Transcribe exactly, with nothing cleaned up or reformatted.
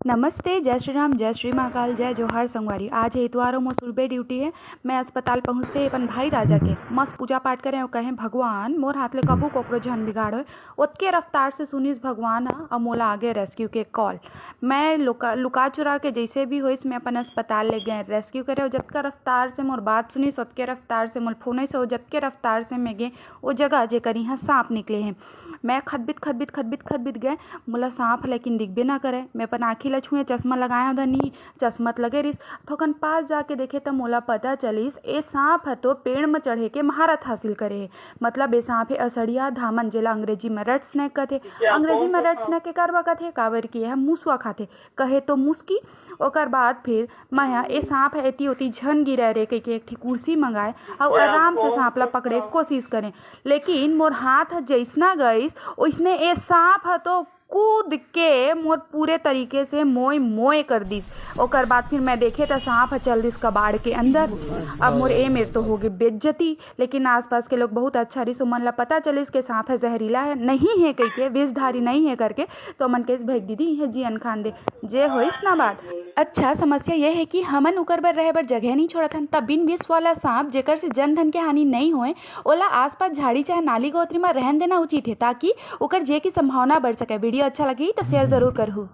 नमस्ते, जय श्री राम, जय श्री महाकाल, जय जोहार संगवारी। आज हे इतवार अउ मोर सुबह ड्यूटी हे। मैं अस्पताल पहुँचते ही अपन भाई राजा के मस्त पूजा पाठ करें अउ कहें, "भगवान, मोर हाथ ले कभू कोकरो झन बिगाड़ होय।" ओतके रफ्तार से सुनिस भगवान ह अउ मोला आगे रेस्क्यू के कॉल। मैं लुका लुका चुरा के जैसे भी होइस, मैं अपन अस्पताल ले गए रेस्क्यू करे। अउ जतका रफ्तार से मोर बात सुनिस, ओतके रफ्तार से मोर फोन से, जतके रफ्तार से मैं गे ओ जगह जेकर इहाँ सांप निकले हे। मैं खदबित खदबित खदबित खदबित गए, मोला सांप ह लेकिन दिखबे ना करे। मैं अपन आँखी ला छुए, चश्मा लगाए हों धनी, चश्मा त लगे रिस। थोकन पास जाके देखे त मोला पता चलिस, ए सांप ह तो पेड़ म चढ़े के महारत हासिल करे हे। मतलब ए सांप हे असड़िया धामन, जेला अंग्रेजी म रेड स्नेक कथे। अंग्रेजी म रेड स्नेक के करबा कथे, काबर कि यह मुसवा खाथे, कहे तो मुस्की। ओकर बाद फिर मैं ह ए सांप ह एती ओती झन गिरे रे कहिके एक ठी कुर्सी मंगाए अउ आराम से सांप ला पकड़े के कोशिश करें, लेकिन मोर हाथ ह जैसना गइस, ओइसने ए सांप ह तो कूद के मोर पूरे तरीके से मोय मोय कर दिस। ओकर बाद फिर मैं देखे त सांप ह चल दिस कबाड़ के अंदर। अब मोर ए मेर तो होगे बेइज्जती, लेकिन आसपास के लोग बहुत अच्छा रिस, ओमन ला पता चलिस के सांप ह जहरीला है, नहीं है कहिके, विषधारी नहीं है करके, तो ओमन कहिस, "भाई दीदी, इहे जियन खान दे, जे होइस ना बात।" अच्छा, समस्या ये है कि हमन उकर बर रहे बर जगह नहीं छोड़त हन, तब बिन विष वाला सांप, जेकर से जन धन के हानि नहीं होए, ओला आसपास झाड़ी चाहे नाली गोतरी म रहन देना उचित है, ताकि ओकर जिए की संभावना बढ़ सके। वीडियो अच्छा लगी तो शेयर जरूर करहू।